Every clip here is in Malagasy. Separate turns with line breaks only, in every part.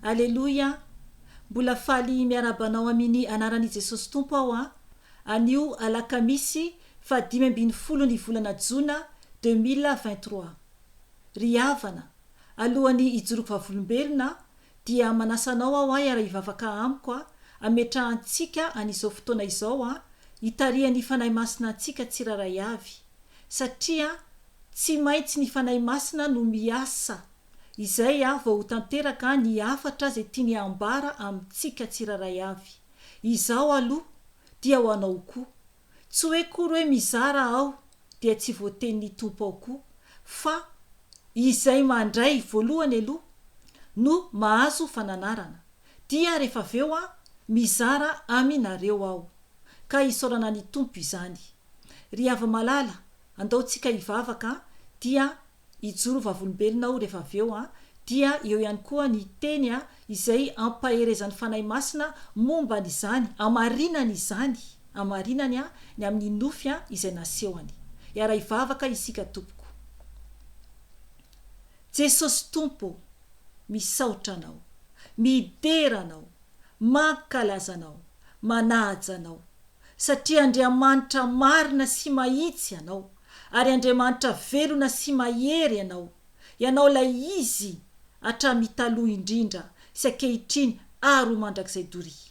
Aleloia! Mbola faly miarahaba anao amin ny anaran i Jesosy Tompo aho an! Anio alakamisy faha 15 ny volana jona 2023. Ry havana, alohan'ny hijoroko vavolombelona dia manasa anao aho hiara hivavaka amiko hametrahantsika an'izao fotoana izao hitarihan'ny Fanahy Masina antsika tsirairay avy satria tsy maintsy ny Fanahy Masina no miasa izay vao ho tanteraka ny hafatra izay tiany hambara amintsika tsirairay avy. Izaho aloha dia ho anao koa. Tsy hoe akory hoe mizara aho dia tsy voatenin'ny Tompo ao koa fa izay mandray voalohany aloha no mahazo fananarana dia rehefa avy eo mizara aminareo aho. Ka isaorana ny Tompo izany. Ry hava-malala, andao tsika hivavaka dia hijoro vavolombelona aho rehefa avy eo an, dia eo ihany koa ny teny izay ampaherezan'ny Fanahy Masina momba an'izany, hamarinany izany, hamarinany ny amin'ny nofy izay nasehony. Hiara-hivavaka isika tompoko. Jesosy Tompo ô, misaotra Anao, midera Anao, mankalaza Anao, manaja Anao, satria Andriamanitra marina sy mahitsy Ianao, ary Andriamanitra velona sy mahery Ianao, Ianao ilay Izy hatramin'ny taloha indrindra sy ankehitriny ary ho mandrakizay doria.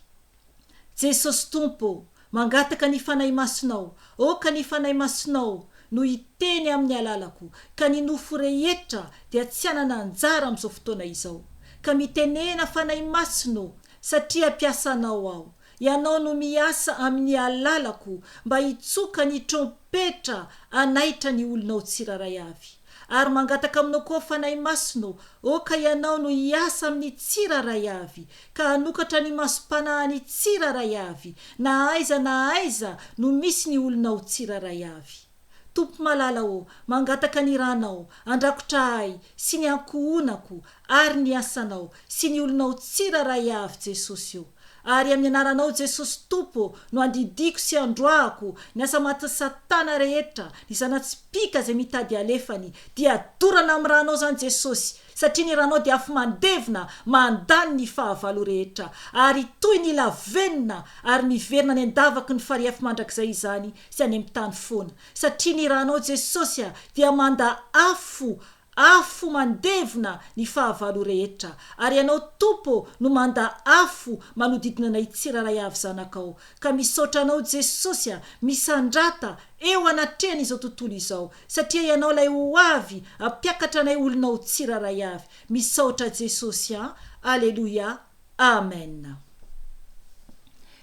Jesosy Tompo ô, mangataka ny Fanahy Masinao, aoka ny Fanahy Masinao no hiteny amin'ny alalako, ka ny nofo rehetra dia tsy hanana anjara amin'izao fotoana izao. Ka mitenena Fanahy Masina ô, satria mpiasanao aho, Ianao no miasa amin'ny alalako mba hitsoka ny trompetra hanaitra ny olonao tsirairay avy. Ary mangataka aminao koa Fanahy Masina ô, aoka Ianao no hiasa amin'ny tsirairay avy, ka hanokatra ny masom-panahin'ny tsirairay avy, na aiza na aiza no misy ny olonao tsirairay avy. Tompo malala ô, mangataka ny ranao handrakotra ahy sy ny ankohonako ary ny asanao sy ny olonao tsiraray avy Jesosy ô. Ary amin'ny anaranao Jesosy Tompo ô no andidiako sy androahako ny asa matin'i satana rehetra, ny zana-tsipìka izay mitady alefany, dia dorana amin'ny ranao izany Jesosy, satria ny ranao dia afo mandevona mandany ny fahavalo rehetra, ary toy ny lavenona ary miverina any an-davaky ny farihy afo mandrakizay izany sy any amin'ny tany foana satria ny ranao Jesosy a dia manda afo afo mandevona ny fahavalo rehetra ary ianao Tompo no manda afo manodidina anay tsirairay avy zanakao ka misaotra anao Jesosy a misandrata eo anatrehan izao tontolo izao satria ianao ilay ho avy ampiakatra anay olonao tsirairay avy misaotra Jesosy a Aleloia Amen.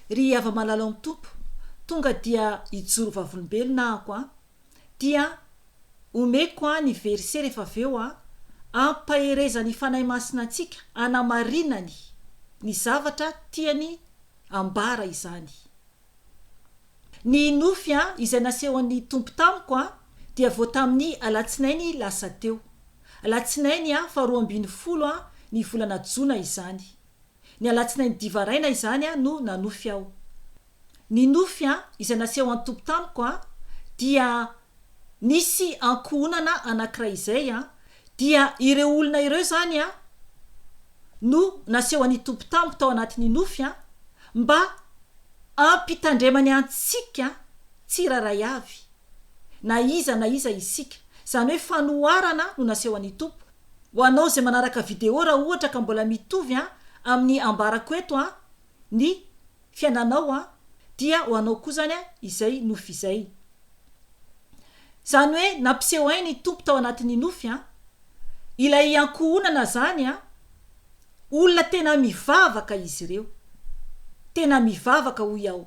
Ry hava-malala ao amin'ny Tompo, tonga dia hijoro vavolombelona ahako an, dia omeko an ny verset rehefa avy eo an, ampaherezan'ny Fanahy Masina antsika hanamarinany ny zavatra tiany ambara izany. Ny nofy an izay nasehon'ny Tompo tamiko an dia vao tamin'ny alatsinainy lasa teo. Alatsinainy an faha 12 an ny volana jona izany. Ny alatsinainy diva raina izany an no nanofy aho. Ny nofy an izay nasehon'ny Tompo tamiko an dia nisy ankohonana anankiray izay an dia ireo olona ireo izany an no nasehon'ny Tompo tamiko tao anatin'ny nofy an mba ampitandremany antsika tsirairay avy, na iza na iza isika. Izany hoe fanoharana no nasehon'ny Tompo. Ho anao izay manaraka video raha ohatra ka mbola mitovy an amin'ny ambarako eto an ny fiainanao an dia ho anao koa izany an izay nofy izay. Izany hoe nampiseho ahy ny Tompo tao anatin'ny nofy an, ilay ankohonana izany an, Olona tena mivavaka izy ireo. Tena mivavaka hoy aho.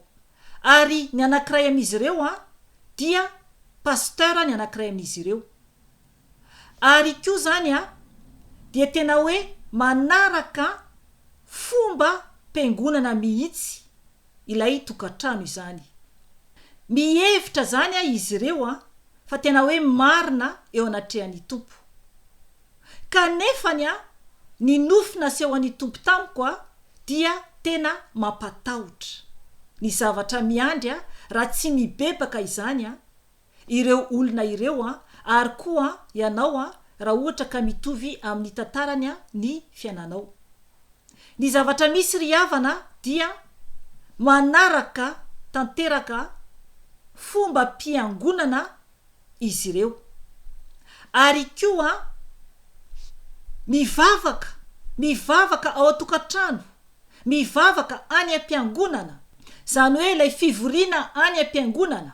Ary ny anankiray amin'izy ireo an, dia pasteur ny anankiray amin'izy ireo. Ary koa izany an, dia tena hoe manaraka fomba mpiangonana mihitsy ilay tokantrano izany. Mihevitra izany an izy ireo an, fa tena hoe marina eo anatrehan'ny Tompo. Kanefany a, ny nofy nasehon'ny Tompo tamiko a, dia tena mampatahotra. Ny zavatra miandry a, raha tsy mibebaka izany a, ireo olona ireo a, ary koa ianao a, raha ohatra ka mitovy amin'ny tantarany a ny fiainanao. Ny zavatra misy ry havana dia manaraka tanteraka fombam-piangonana izy ireo. Ary koa mivavaka, mivavaka ao an-tokantrano, mivavaka any am-piangonana, izany hoe ilay fivoriana any am-piangonana,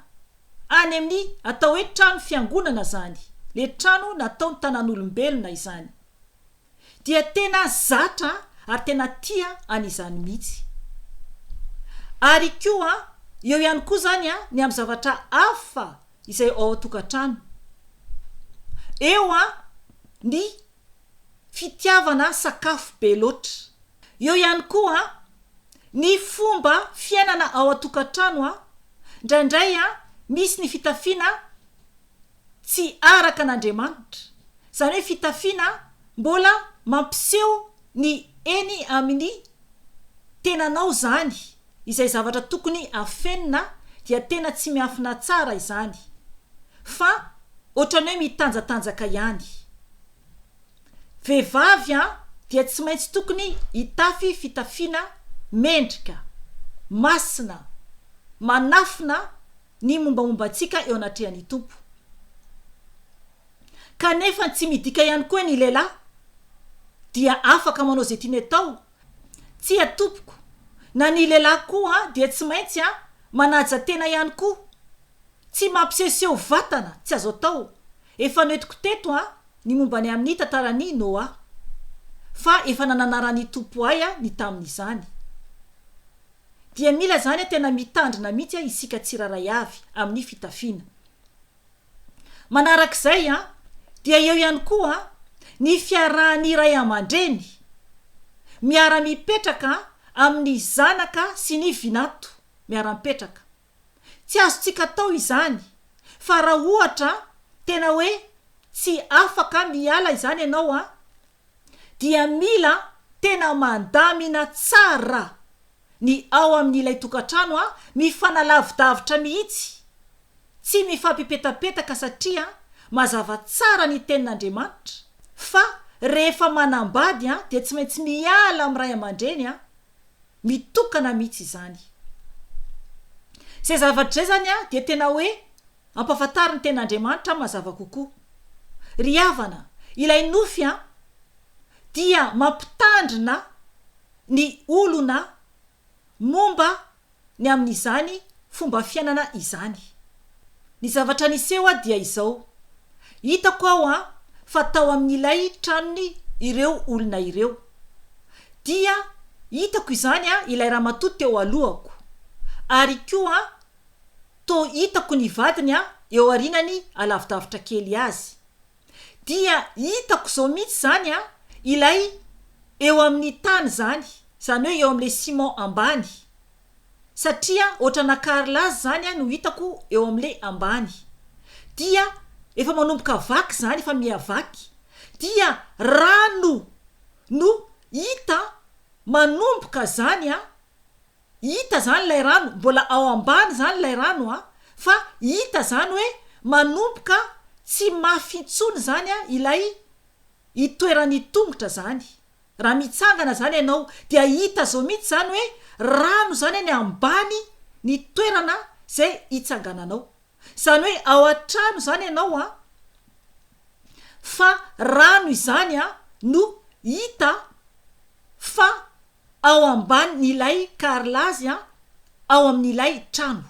any amin'ny atao hoe trano fiangonana izany, ilay trano nataon'ny tanan'olombelona izany. dia tena zatra ary tena tia an'izany mihitsy. Ary koa eo ihany koa izany ny amin'ny zavatra hafa izay ao an-tokantrano. Eo ny fitiavana sakafo be loatra. Eo ihany koa ny fomba fiainana ao an-tokantrano, indraindray misy ny fitafiana tsy araka an'Andriamanitra, izany hoe fitafiana mbola mampiseho ny eny amin'ny tenanao izany, izay zavatra tokony afenina dia tena tsy miafina tsara izany, fa ohatran'ny hoe mitanjatanjaka ihany. Vehivavy an dia tsy maintsy tokony hitafy fitafiana mendrika, masina, manafina ny mombamomba antsika eo anatrehan'ny Tompo. Kanefa tsy midika ihany koa hoe ny lehilahy dia afaka manao izay tiany atao, tsia tompoko, na ny lehilahy koa dia tsy maintsy manaja tena ihany koa, tsy mampisehoseho vatana, tsy azo atao, efa noentiko teto ny momba ny amin'ny tantaran'i Noa, fa efa nananaran'ny Tompo ahy ny tamin'izany. Dia mila izany tena mitandrina mihitsy isika tsirairay avy amin'ny fitafiana. Manarak'izay dia eo ihany koa ny fiarahan'ny ray aman-dreny miara-mipetraka amin'ny zanaka sy ny vinanto miara-mipetraka. Tsy azontsika atao izany fa raha ohatra tena hoe tsy afaka miala izany ianao dia mila tena mandamina tsara ny ao amin'ilay tokantrano a, mifanalavidavitra mihitsy, tsy mifampipetapetaka satria mazava tsara ny tenin'Andriamanitra fa rehefa manambady a dia tsy maintsy miala amin'ny ray aman-dreny a, mitokana mihitsy izany. Izay zavatra izay izany a dia tena hoe Ampafantaro ny tenin'Andriamanitra mazava kokoa. Ry havana, ilay nofy an, dia mampitandrina ny olona momba ny amin'izany fomba fiainana izany. Ny zavatra niseho dia izao, hitako aho an, fa tao amin'ilay tranony ireo olona ireo. Dia hitako izany an, ilay ramatoa teo alohako. Ary koa Toa hitako ny vadiny a eo arinany alavidavitra kely azy. Dia hitako zao mihitsy zany a ilay eo amin'ny tany zany, zany hoe eo amin'ilay ciment ambany. Satria ohatrana carrelage zany a no hitako eo amin'ilay ambany. Dia efa manomboka vaky zany, efa miha vaky. Dia rano no hita manomboka zany a Hita zany ilay rano, mbola ao ambany zany ilay rano a, fa hita zany hoe manomboka tsy mafy intsony zany a ilay itoeran'ny tongotra zany. Raha mitsangana zany ianao dia hita zao mihitsy zany hoe rano zany any ambany ny toerana zay hitsangananao. Izany hoe ao an-trano izany ianao an, fa rano izany an no hita fa ao ambanin'ilay carrelage an, ao amin'ilay trano.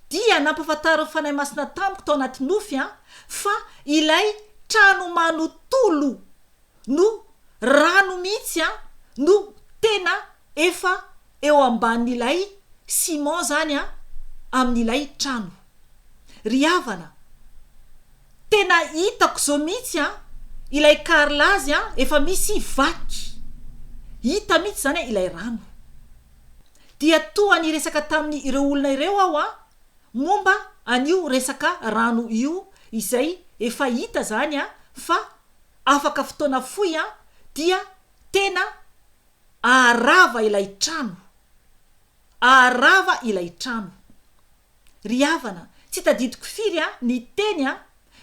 Dia nampahafantarin'ny Fanahy Masina tamiko tao anaty nofy an, fa ilay trano manontolo no rano mihitsy an no tena efa eo ambanin'ilay ciment zany an amin'ilay trano. Ry havana, tena hitako zao mihitsy an ilay carrelage an efa misy vaky. Hita mihitsy zany ilay rano. Dia toa niresaka tamin'ny ireo olona ireo aho an momba an'io resaka rano io izay efa hita zany an fa afaka fotoana fohy an dia tena aharava ilay trano, aharava ilay trano. Ry havana, tsy tadidiko firy an ny teny an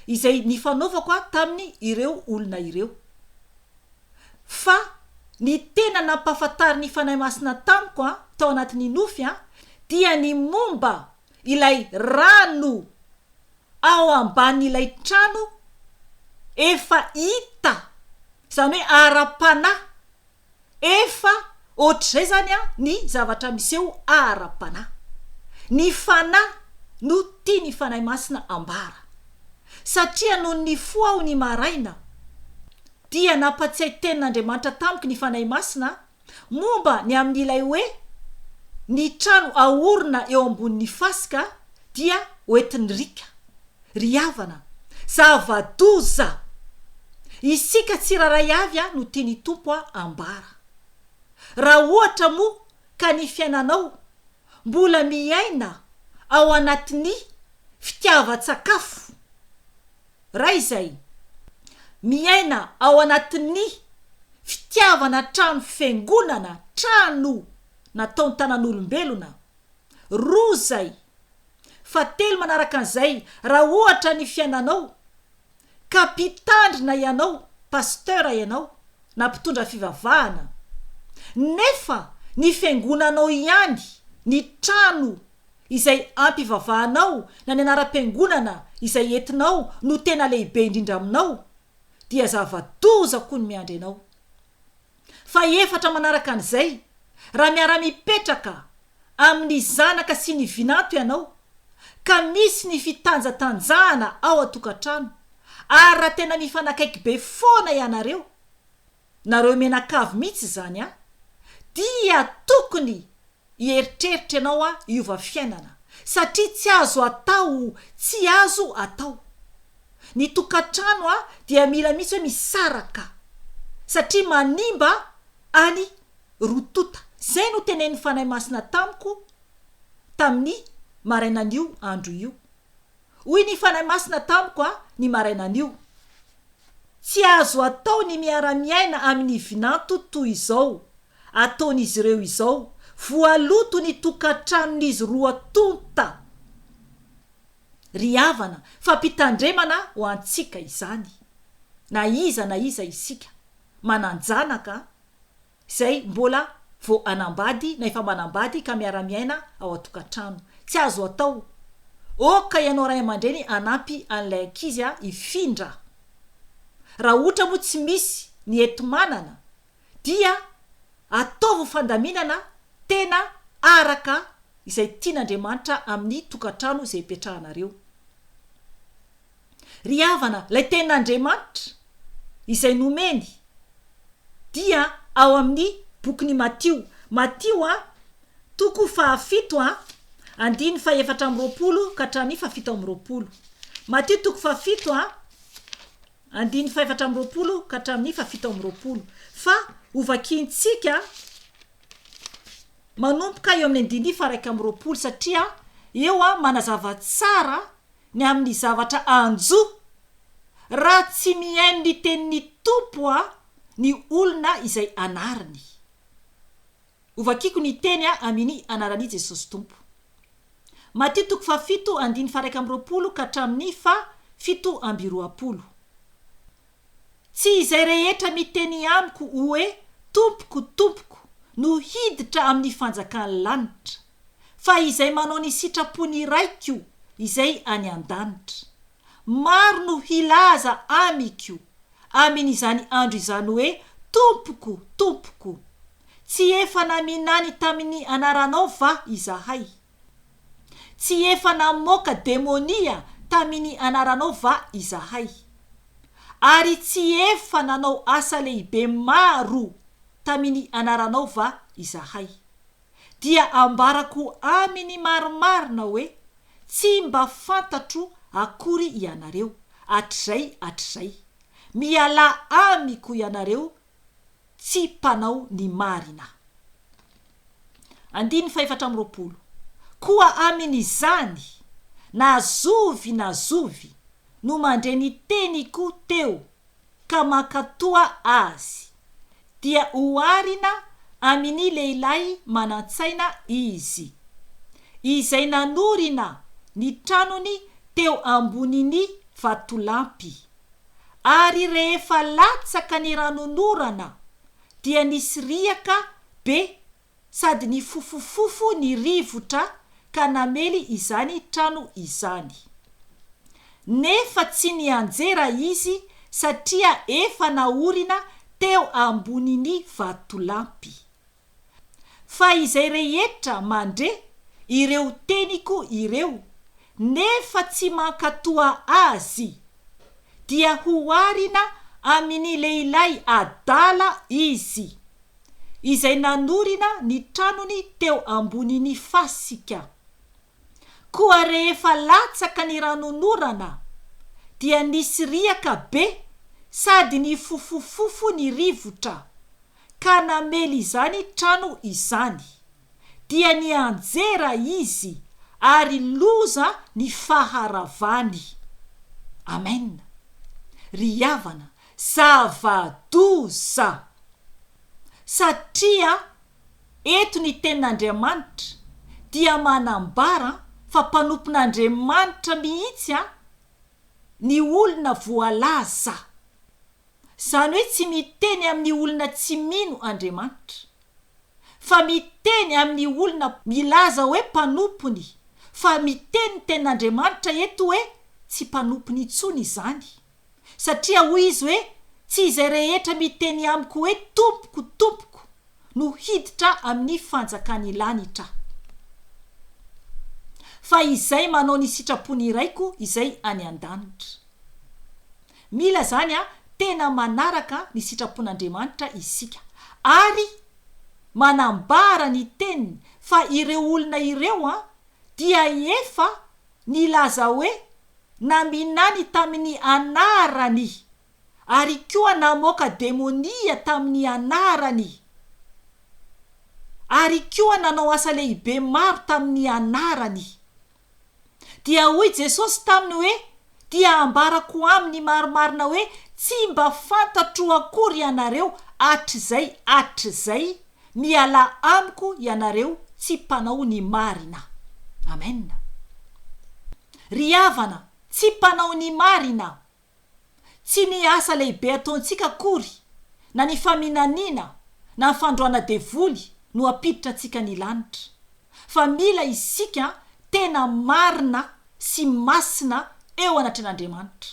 izay nifanaovako an tamin ireo olona ireo. Fa. Ny tena nampahafantarin'ny Fanahy Masina tamiko an, tao anatin'ny nofy an, dia ny momba ilay rano ao ambanin'ilay trano efa hita, izany hoe ara-panahy, efa ohatr'izay izany an ny zavatra miseho ara-panahy. Ny fanahy no tian'ny Fanahy Masina ambara. Satria nony nifoha aho ny maraina, dia nampatsiahy tenin'Andriamanitra tamiko ny Fanahy Masina momba ny amin'ilay hoe ny trano aorina eo ambonin'ny fasika dia hoentin'ny riaka. Ry havana, zava-doza! Isika tsirairay avy no tian'ny Tompo ambara. Raha ohatra moa ka ny fiainanao mbola miaina ao anatin'ny fitiavan-tsakafo, Ray izay miaina ao anatin'ny fitiavana trano fiangonana, trano nataon-tanan'olombelona. Roa izay. Fahatelo manaraka an'izay, raha ohatra ny fiainanao ka mpitandrina ianao, pasteur ianao, na mpitondra fivavahana, nefa ny fiangonanao ihany, ny trano izay ampivavahanao na ny anaram-piangonana izay entinao no tena lehibe indrindra aminao, dia zava-doza koa ny miandry anao. Fahefatra manaraka an'izay, raha miara-mipetraka amin'ny zanaka sy ny vinanto ianao, ka misy ny fitanjatanjahana ao an-tokantrano, ary raha tena mifanakaiky be foana ianareo, nareo mianakavy mihitsy izany an, dia tokony hieritreritra ianao an hiova fiainana satria tsy azo atao tsy azo atao. Ny tokantrano an dia mila mihitsy hoe misaraka satria manimba any roa tota. Zay no tenenin'ny Fanahy Masina tamiko tamin'ny marainan'io andro io. Hoy ny Fanahy Masina tamiko a ny marainan'io, Tsy azo atao ny miara-miaina amin'ny vinanto toy izao ataon'izy ireo izao, voaloto ny tokantranon'izy roa tonta. Ry havana, fampitandremana ho antsika izany, na iza na iza isika, manan-janaka, izay mbola vao hanambady na efa manambady ka miara-miaina ao an-tokantrano. Tsy azo atao. Oka ianao ray aman-dreny hanampy an'ilay ankizy hifindra. Raha ohatra moa tsy misy ny enti-manana dia ataovy fandaminana tena araka izay tian'Andriamanitra amin'ny tokantrano izay ipetrahanareo. Ry havana, ilay tenin'Andriamanitra izay nomeny dia ao amin'ny bokin'i Matio. Matio a, toko fahafito a, andininy fahefatra amby roapolo ka hatramin'ny fahafito amby roapolo. Matio toko fahafito a, andininy fahefatra amby roapolo ka hatramin'ny fahafito amby roapolo. Fa hovakintsika manomboka eo amin'ny andininy faha-iraika amby roapolo satria eo a manazava tsara ny amin'ny zavatra hanjo raha tsy mihaino ny tenin'ny Tompo a ny olona izay anariny. Hovakiko ny teny a amini anaran'i Jesosy Tompo. Matio toko fahafito andininy faha-21 ka hatramin'ny faha-27. Tsy izay rehetra miteny amiko hoe, Tompoko, Tompoko, no hiditra amin'ny fanjakan'ny lanitra, fa izay manao ny sitrapon'ny Raiko izay any an-danitra. Maro no hilaza amiko amin'izany andro izany hoe, Tompoko, Tompoko, tsy efa naminany tamin'ny anaranao va izahay? Tsy efa namoaka demonia tamin'ny anaranao va izahay? Ary tsy efa nanao asa lehibe maro tamin'ny anaranao va izahay? Dia ambarako aminy marimarina hoe, Tsy mba fantatro akory ianareo, hatrizay hatrizay. Mialà amiko ianareo tsy mpanao ny marina. Andininy fahefatra amby 20. Koa amin' izany, na zovy na zovy no mandre ny teniko teo ka mankatoa azy, dia oharina amin' ny lehilahy manan-tsaina izy, izay nanorina ny tranony teo ambonin' ny vatolampy. Ary rehefa latsaka ny ranonorana, dia nisy riaka be sady nifofofofo ny rivotra ka namely izany trano izany. Nefa tsy nianjera izy satria efa naorina teo ambonin'ny vatolampy. Fa izay rehetra mandre ireo teniko ireo nefa tsy mankatoa azy, dia hoharina amin'ny lehilahy adala izy, izay nanorina ny tranony teo ambonin'ny fasika. Koa rehefa latsaka ny ranonorana, dia nisy riaka be sady nifofofofo ny rivotra, ka namely izany trano izany. Dia nianjera izy, ary loza ny faharavany. Amen. Ry havana, zava-doza! Satria eto ny Tenin'Andriamanitra dia manambara fa mpanompon'Andriamanitra mihitsy ny olona voalaza. Izany hoe tsy miteny amin'ny olona tsy mino Andriamanitra, fa miteny amin'ny olona milaza hoe mpanompony, fa miteny ny Tenin'Andriamanitra eto hoe tsy mpanompony intsony izany. Satria hoy Izy hoe, Tsy izay rehetra miteny amiko hoe Tompoko, Tompoko, no hiditra amin'ny fanjakan'ny lanitra. Fa izay manao ny sitrapon'ny Raiko izay any an-danitra. Mila izany tena manaraka ny sitrapon'Andriamanitra isika. Ary manambara ny Teniny fa ireo olona ireo dia efa nilaza hoe naminany tamin'ny anarany ary koa namoaka demonia tamin'ny anarany ary koa nanao asa lehibe maro tamin'ny anarany. Dia hoy Jesosy taminy hoe, Dia ambarako aminy marimarina hoe, Tsy mba fantatro akory ianareo hatrizay hatrizay, mialà amiko ianareo tsy mpanao ny marina. Amen. Ry havana, tsy mpanao ny marina. Tsy ny asa lehibe ataontsika akory, na ny faminaniana, na ny fandroana devoly no hampiditra antsika ny lanitra. Fa mila isika tena marina sy masina eo anatrehan'Andriamanitra.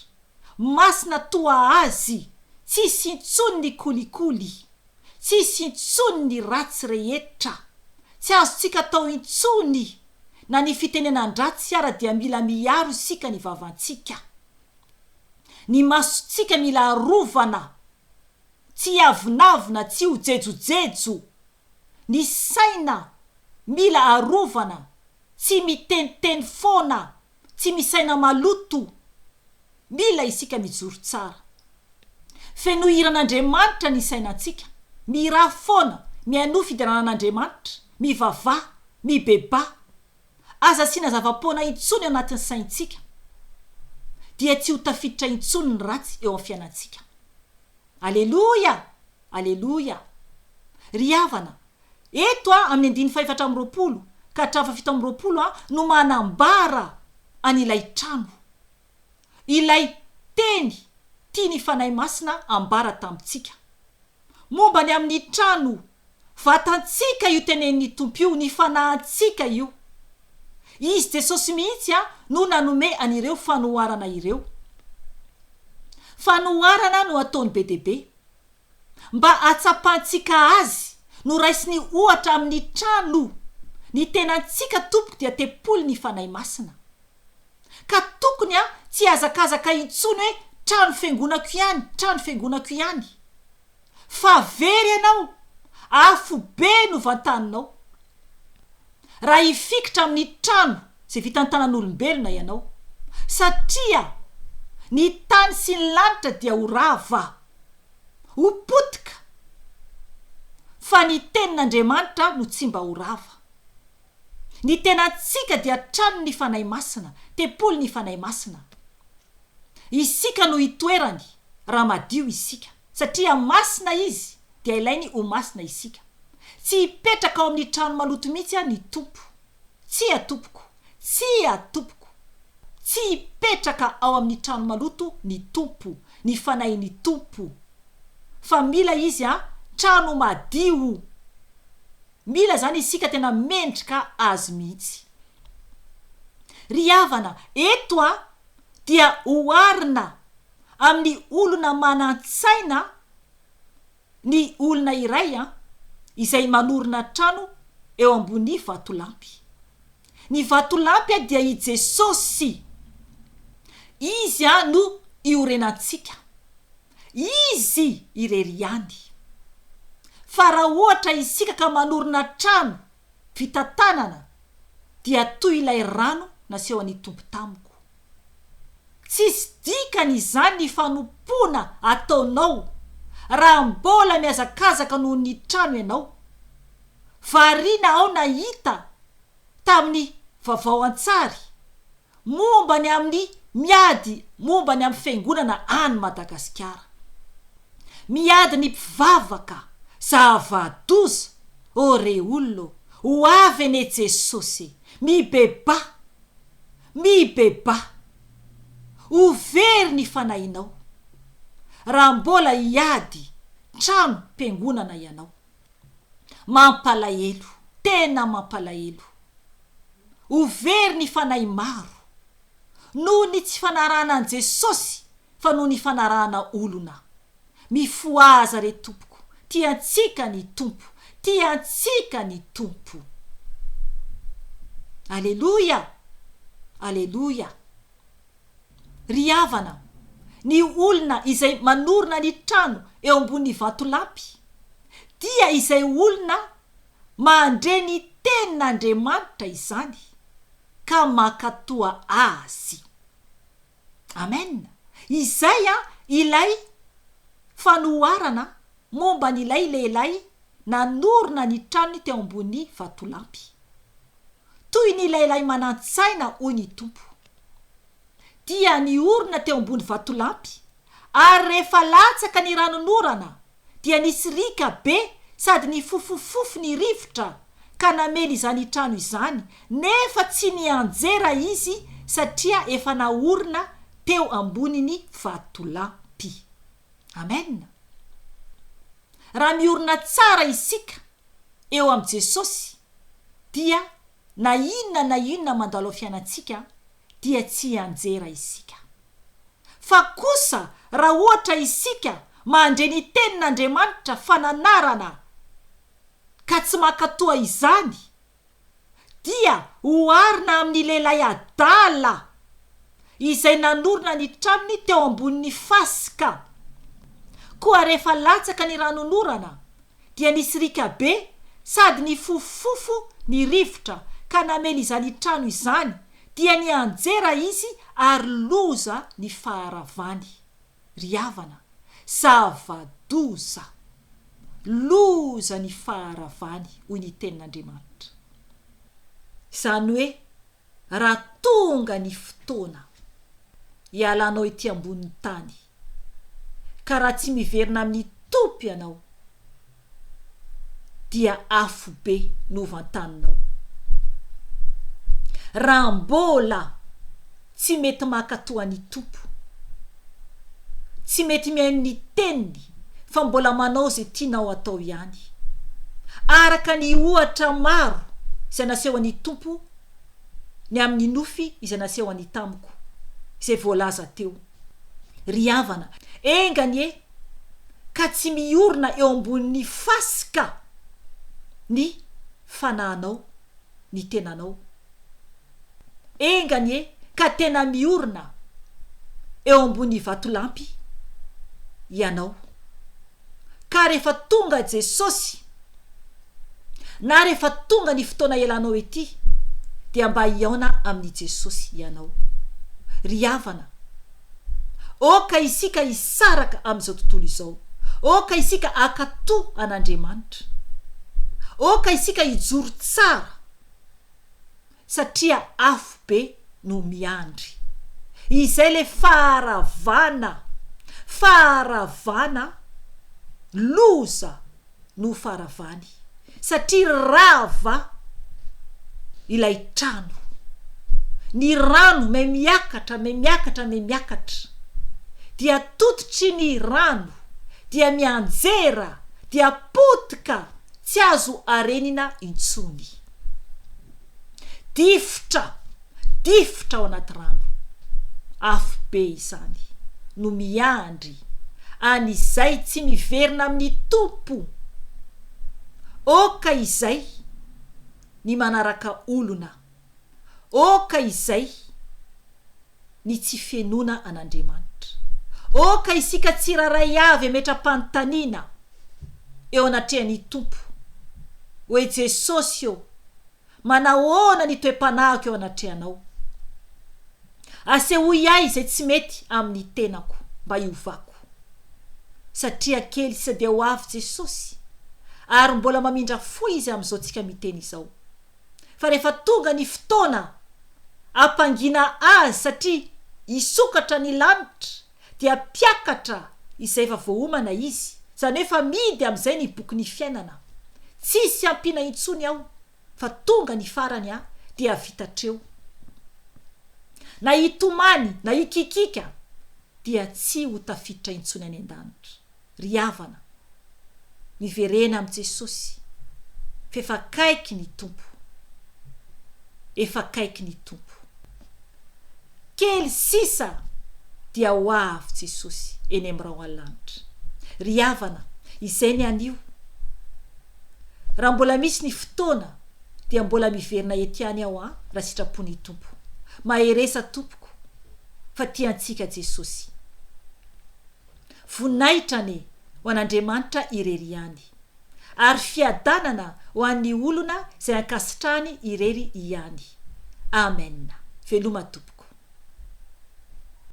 Masina toa Azy, tsisy intsony ny kolikoly, tsisy intsony ny ratsy rehetra. Tsy azontsika atao intsony na ny fitenenan-dratsy ara dia mila miaro isika ny vavantsika. Ny masontsika mila arovana, tsy hiavonavona, tsy ho jejojejo. Ny saina mila arovana, tsy miteniteny foana, tsy misaina maloto. Mila isika mijoro tsara. Fenoy hiran'Andriamanitra ny sainantsika. Mihirà foana, mihainoa fiderana an'Andriamanitra, mivavaha, mibebaha. Aza asiana zava-poana intsony ao anatin'ny saintsika, dia tsy ho tafiditra intsony ny ratsy eo amin'ny fiainantsika. Aleloia! Aleloia! Ry havana, eto a, amin'ny andininy fahefatra amby 20 ka hatramin'ny fahafito amby 20 a, no manambara an'ilay trano. Ilay teny tian'ny Fanahy Masina ambara tamintsika. Momba ny amin'ny trano, vatantsika io tenenin'ny Tompo io, ny fanahintsika io. Izy Jesosy mihitsy no nanome an'ireo fanoharana ireo. Fanoharana no ataony be dia be. Mba hahatsapantsika azy, noraisiny ohatra amin'ny trano. Ny tenantsika tompoko dia tempolin'ny Fanahy Masina. Ka tokony tsy hihazakazaka intsony hoe trano fiangonako ihany, trano fiangonako ihany. Fa very ianao, afo be no vantaninao. Raha hifikitra amin'ny trano izay vitan'ny tanan'olombelona ianao. Satria ny tany sy ny lanitra dia ho rava, ho potika, fa ny tenin'Andriamanitra no tsy mba ho rava. Ny tenantsika dia tranon'ny Fanahy Masina, tempolin'ny Fanahy Masina. Isika no itoerany raha madio isika. Satria masina Izy dia ilainy ho masina isika. Tsy hipetraka ao amin'ny trano maloto mihitsy ny Tompo. Tsia tompoko. Tsia tompoko. Tsy hipetraka ao amin'ny trano maloto ny Tompo, ny Fanahin'ny Tompo. Fa mila Izy an, Trano madio. Mila izany isika tena mendrika azy mihitsy. Ry havana, eto a, dia oharina amin'ny olona manan-tsaina ny olona iray a, izay manorina trano eo ambony vatolampy. Ny vatolampy dia i Jesosy. Izy no iorenantsika. Izy irery ihany. Fa raha ohatra isika ka manorina trano vita tanana dia toy ilay rano nasehon'ny Tompo tamiko. Tsisy dikany izany ny fanompoana ataonao raha mbola mihazakazaka noho ny trano ianao. Variana aho nahita tamin'ny vaovao an-tsary momba ny amin'ny miady momba ny amin'ny fiangonana any Madagasikara. Miady ny mpivavaka, zava-doza, ô rey olona ô, ho avy anie Jesosy e, mibebaha, mibebaha, ho very ny fanahinao raha mbola hiady trano mpiangonana ianao. Mampalahelo, tena mampalahelo. Ho very ny fanahy maro, noho ny tsy fanarahana an'i Jesosy fa noho ny fanarahana olona. Mifohaza re tompoko, tia antsika ny Tompo, tia antsika ny Tompo. Aleloia! Aleloia! Ry havana, ny olona izay manorina ny trano eo ambony vatolampy dia izay olona mandre ny tenin'Andriamanitra izany ka mankatoa azy. Amen! Izay ilay fanoharana momba an'ilay lehilahy nanorina ny tranony teo ambony vatolampy. Toy ny lehilahy manan-tsaina hoy ny Tompo. Dia niorina teo ambony vatolampy, ary rehefa latsaka ny ranonorana dia nisy riaka be sady nifofofofo ny rivotra ka namely izany trano izany, nefa tsy nianjera izy satria efa naorina teo ambonin'ny vatolampy. Amen! Raha miorina tsara isika eo amin'i Jesosy dia na inona na inona mandalo ao fiainantsika dia tsy hianjera isika. Fa kosa raha ohatra isika mandre ny tenin'Andriamanitra fananarana ka tsy mankatoa izany dia oharina amin'ny lehilahy adala izay nanorina ny tranony teo ambonin'ny fasika. Koa rehefa latsaka ny ranonorana dia nisy riaka be sady nifofofofo ny rivotra ka namely izany trano izany, dia nianjera izy ary loza ny faharavany. Ry havana, zava-doza! Loza ny faharavany, hoy ny Tenin'Andriamanitra. Izany hoe raha tonga ny fotoana hialanao ety ambonin'ny tany, ka raha tsy miverina amin'ny Tompo ianao, dia afobe no hovantaninao. Raha mbola tsy mety mankatò an'i Tompo, tsy mety mihaino ny Teniny fa mbola manao izay tianao atao ihany, araka ny ohatra maro izay nasehon'ny Tompo ny amin'ny nofy izay nasehony tamiko, izay voalaza teo. Ry havana, enga anie ka tsy miorina eo ambonin'ny fasika ny fanahinao, ny tenanao. Enga anie ka tena miorina eo ambony vatolampy ianao. Ka rehefa tonga Jesosy, na rehefa tonga ny fotoana ialanao ety, dia mba hihaona amin'i Jesosy ianao. Ry havana, aoka isika hisaraka amin'izao tontolo izao. Aoka isika hankatò an'Andriamanitra. Aoka isika hijoro tsara. Satria afo be no miandry. Izay le faharavana, faharavana, loza no faharavany. Satria rava ilay trano. Ny rano may miakatra, may miakatra, may miakatra. Dia tototry ny rano, dia mianjera. dia potika tsy azo arenina intsony. Difotra, difotra ao anaty rano. Afobe izany no miandry an'izay tsy miverina amin'ny Tompo. Oka izay ny manaraka olona. Oka izay ny tsy fenoana an'Andriamanitra. Oka isika tsirairay avy hametra-panontaniana eo anatrehan'ny Tompo hoe, Jesosy ô, manahoana ny toe-panahiko eo anatrehanao? Asehoy ahy izay tsy mety amin'ny tenako mba hiovako. Satria kely sisa dia ho avy Jesosy, ary mbola mamindra fo Izy amin'izao tsika miteny izao. Fa rehefa tonga ny fotoana hampangina azy satria hisokatra ny lanitra dia mpiakatra izay efa voaomana izy, izany hoe efa mihidy amin'izay ny bokin'ny fiainana. Tsisy ampiana intsony ao fa tonga ny farany a dia vita hatreo. Na hitomany na hikikika dia tsy ho tafiditra intsony any an-danitra. Ry havana, miverena amin'i Jesosy f'efa akaiky ny Tompo. Efa akaiky ny Tompo. Kely sisa dia ho avy Jesosy eny amin'ny rahona lanitra. Ry havana, izay ny anio. Raha mbola misy ny fotoana dia mbola miverina eto ihany aho an, raha sitrapon'ny Tompo. Mahereza tompoko fa tia antsika Jesosy. Voninahitra anie ho an'Andriamanitra irery ihany, ary fiadanana ho an'ny olona izay ankasitrahany irery ihany. Amen. Veloma tompoko.